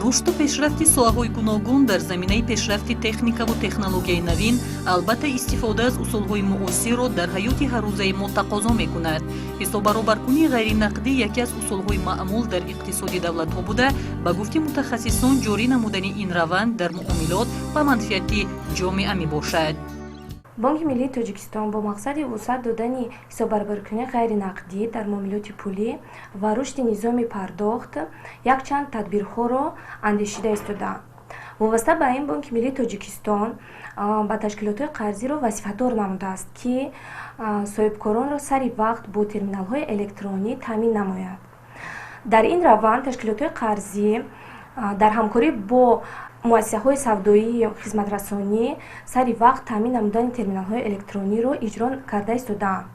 Рушду пешрафти соҳаҳои гуногун дар заминаи пешрафти техникаву технологияи навин, албатта, истифода аз усулҳои муосирро дар ҳаёти ҳаррӯзаи мо тақозо мекунад. Ҳисоббаробаркунии ғайринақдӣ яке аз усулҳои маъмул дар иқтисоди давлатҳо буда, ба гуфти мутахассисон, ҷорӣ намудани ин раванд дар муомилот ба манфиати ҷомеа мебошад. Бонки миллии Тоҷикистон бо мақсади вусъат додани ҳисоббаробаркунии ғайринақдӣ дар муомилоти пулӣ ва рушди низоми пардохт якчанд тадбирҳоро андешида истодаанд. Вобаста ба ин, Бонки миллии Тоҷикистон ба ташкилотҳои қарзиро вазифадор намудааст, ки соҳибкоронро сари вақт бо терминалҳои электронӣ таъмин намояд. Дар ин раванд ташкилотҳои қарзӣ дар ҳамкорӣ бо муассисаҳои савдоии хизматрасонӣ сари вақт таъмин намудани терминалҳои электрониро иҷро карда истодаанд.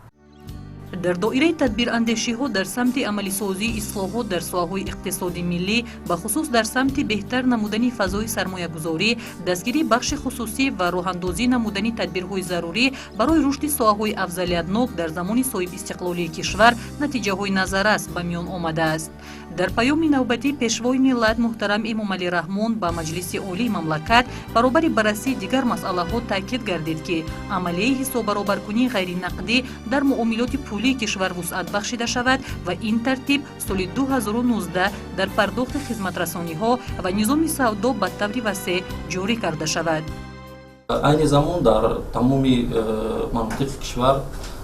Дар доираи тадбирандешиҳо дар самти амалисозии ислоҳот дар соҳаҳои иқтисоди миллӣ, бахусус дар самти беҳтар намудани фазои сармоягузорӣ, дастгирии бахши хусусӣ ва роҳандозӣ намудани тадбирҳои зарурӣ барои рушди соҳаҳои афзалиятнок, дар замони соҳибистиқлолии кишвар натиҷаҳои назаррас ба миён омадааст. Дар паёми навбатии Пешвои миллат муҳтарам Эмомалӣ Раҳмон ба Маҷлиси Олии мамлакат баробари баррасии дигар масъалаҳо таъкид гардид, ки амалияи ҳисоббаробаркунии ғайринақдӣ дар муомилоти пулии кишвар вусъат бахшида шавад ва ин тартиб соли 2019 дар пардохти хизматрасониҳо ва низоми савдо ба таври васеъ ҷорӣ карда шавад. Айни замон дар тамоми манотиқи кишвар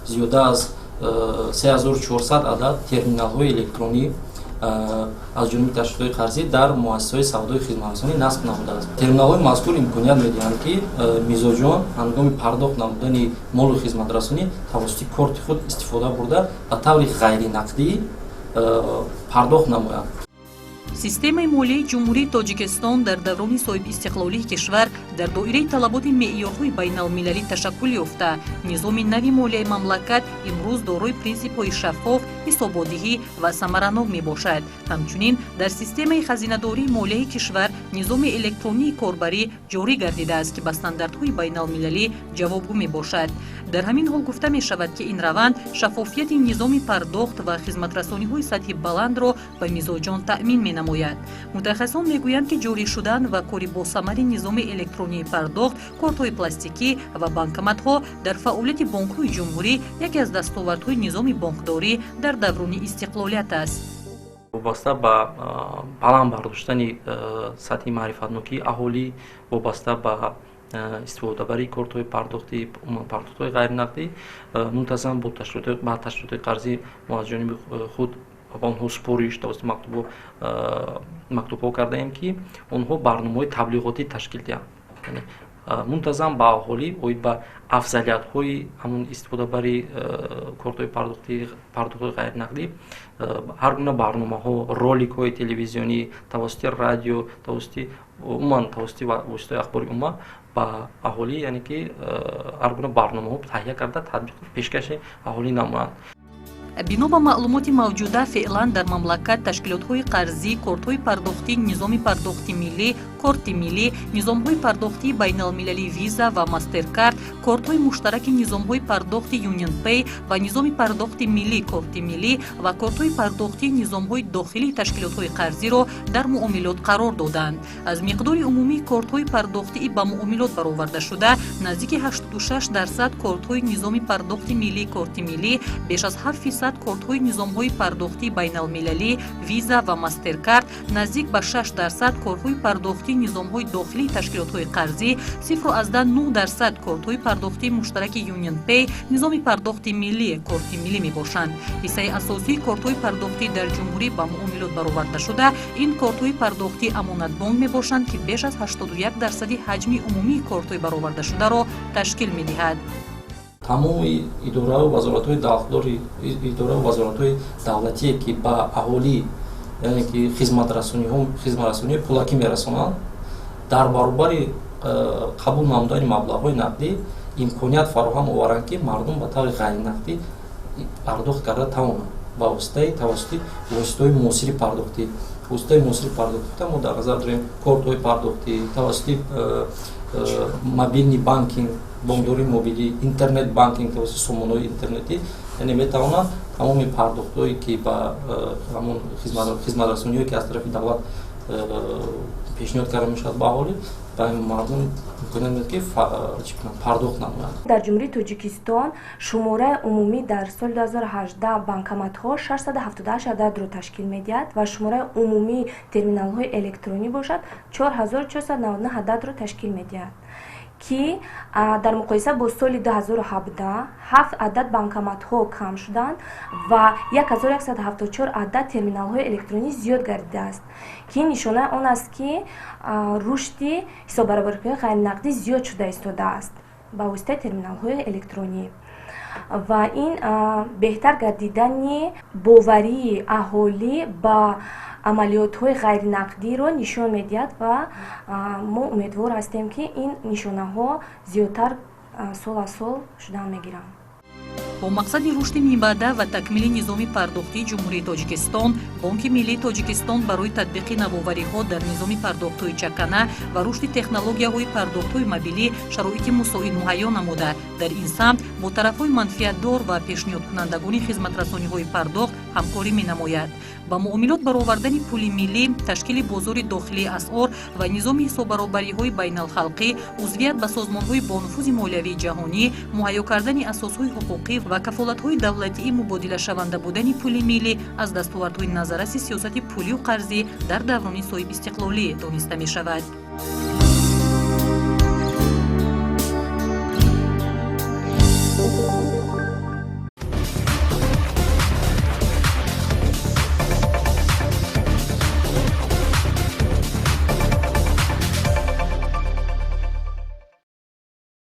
зиёда аз 3400 адад терминалҳои электронӣ аз ҷониби ташкилотҳои қарзӣ дар муассисаҳои савдои хизматрасонӣ насб намудааст. Терминалҳои мазкур имконият медиҳанд, ки мизоҷон ҳангоми пардохт намудани молу хизматрасонӣ тавассути корти худ истифода бурда, ба таври ғайринақдӣ пардохт намоянд. Системаи молияи Ҷумҳурии Тоҷикистон дар даврони соҳибистиқлолии кишвар дар доираи талаботи меъёрҳои байналмилалӣ ташаккул ёфта, низоми нави молияи мамлакат имрӯз дорои принсипҳои шаффоф, ҳисоботдиҳӣ ва самаранок мебошад. Ҳамчунин дар системаи хазинадории молияи кишвар низоми электронии корбарӣ ҷорӣ гардидааст, ки ба стандартҳои байналмилалӣ ҷавобгӯ мебошад. Дар ҳамин ҳол гуфта мешавад, ки ин раванд шаффофияти низоми пардохт ва хизматрасониҳои сатҳи баландро ба мизоҷон таъмин менамояд. Мутахассисон мегӯянд, ки ҷорӣ шудан ва кори босамари низоми электронии пардохт, кортҳои пластикӣ ва банкоматҳо дар фаъолияти бонкҳои ҷумҳурӣ яке аз дастовардҳои низоми бонкдорӣ дар даврони истиқлолият аст. Вобаста ба баланд бардоштани сатҳи маърифатнокии аҳолӣ, вобаста ба истифодабарии кортҳои пардохтӣ, пардохтҳои ғайринақдӣ, мунтазам бо ба ташкилотҳои қарзӣ мо аз ҷониби худ ба онҳо супориш тавассути мактубҳо кардаем, ки онҳо барномаҳои таблиғотӣ ташкил диҳанд, мунтазам ба аҳолӣ оид ба афзалиятҳои ҳамун истифодабарии кортҳои пардохтӣ, пардохтҳои ғайринақдӣ ҳар гуна барномаҳо, роликҳои телевизионӣ, тавассути радио, тавассути умуман тавассути воситаҳои ахбори умма ба аҳолӣ, яъне ки ҳар гуна барномаҳо таҳия карда, татбиқ, пешкаши аҳолӣ намоянд. Бино ба маълумоти мавҷуда, феълан дар мамлакат ташкилотҳои қарзӣ кортҳои пардохтӣ, низоми пардохти миллӣ, корти миллӣ, низомҳои пардохтии байналмилалии Виза ва Мастеркард, кортҳои муштараки низомҳои пардохти ЮнионПэй ва низоми пардохти миллӣ, корти миллӣ ва кортҳои пардохтии низомҳои дохилии ташкилотҳои қарзиро дар муомилот қарор доданд. Аз миқдори умумии кортҳои пардохтии ба муомилот баровардашуда наздики 86% кортҳои низоми пардохти миллӣ, корти миллӣ, беш аз 7% кортҳои низомҳои пардохтии байналмилалӣ Виза ва Мастеркард, наздик ба 6% кортҳои пардохтии низомҳои дохилии ташкилотҳои қарзӣ, 0,9% кортҳои пардохтии муштараки ЮнионПэй, низоми пардохти миллӣ, корти миллӣ мебошанд. Ҳиссаи асосии кортҳои пардохтӣ дар ҷумҳурӣ ба муомилот баровардашуда ин кортҳои пардохтии Амонатбонк мебошанд, ки беш аз 81 дарсади ҳаҷми умумии кортҳои баровардашударо ташкил медиҳад. Тамоми идораву вазоратҳои дахлдори, идораву вазоратҳои давлатие, ки ба аҳолӣ, яъне ки хизматрасониҳо, хизматрасонии пулакӣ мерасонанд, дар баробари қабул намудани маблағҳои нақдӣ имконият фароҳам оваранд, ки мардум ба таври ғайринақдӣ пардохт карда тавонанд ба воситаи тавассути воситаҳои муосири пардохтӣ. Воситаи муосири пардохтӣ мо дар назар дорем кортҳои пардохтӣ тавассути мобильный банкинг, бонкдории мобилӣ, интернет банкинг, тавассути сомонаҳои интернетӣ. Яъне метавонад тамоми пардохтҳое, ки ба ҳамон хизматрасониҳое, ки аз тарафи давлат пешниҳод карда мешавад ба аҳолӣ, ба мардум имконият медиҳад, ки чӣ кунанд, пардохт намоянд. Дар Ҷумҳурии Тоҷикистон шумораи умумӣ дар соли 2018 банкоматҳо 678 ададро ташкил медиҳад ва шумораи умумии терминалҳои электронӣ бошад, 4499 ададро ташкил медиҳад, ки дар муқоиса бо соли 2017 ҳафт адад банкоматҳо кам шуданд ва 1174 адад терминалҳои электронӣ зиёд гардидааст, ки ин нишонаи он аст, ки рушди ҳисоббаробаркунии ғайринақдӣ зиёд шуда истодааст ба воситаи терминалҳои электронӣ ва ин беҳтар гардидани боварии аҳолӣ ба амалиётҳои ғайринақдиро нишон медиҳад ва мо умедвор ҳастем, ки ин нишонаҳо зиёдтар сол аз сол шудан мегиранд. Бо мақсади рушди минбаъда ва такмили низоми пардохтии Ҷумҳурии Тоҷикистон, Бонки Миллии Тоҷикистон барои татбиқи навовариҳо дар низоми пардохтҳои чакана ва рушди технологияҳои пардохтҳои мобилӣ шароити мусоид муҳайё намуда, дар ин самт бо тарафҳои манфиатдор ва пешниҳодкунандагони хизматрасониҳои пардохт ҳамкорӣ менамояд. Ба муомилот баровардани пули миллӣ, ташкили бозори дохилии асъор ва низоми ҳисоббаробариҳои байналхалқӣ, узвият ба созмонҳои бонуфузи молиявии ҷаҳонӣ, муҳайё кардани асосҳои ҳуқуқӣ ва кафолатҳои давлатии мубодилашаванда будани пули миллӣ аз дастовардҳои назарраси сиёсати пулию қарзӣ дар даврони соҳибистиқлолӣ дониста мешавад.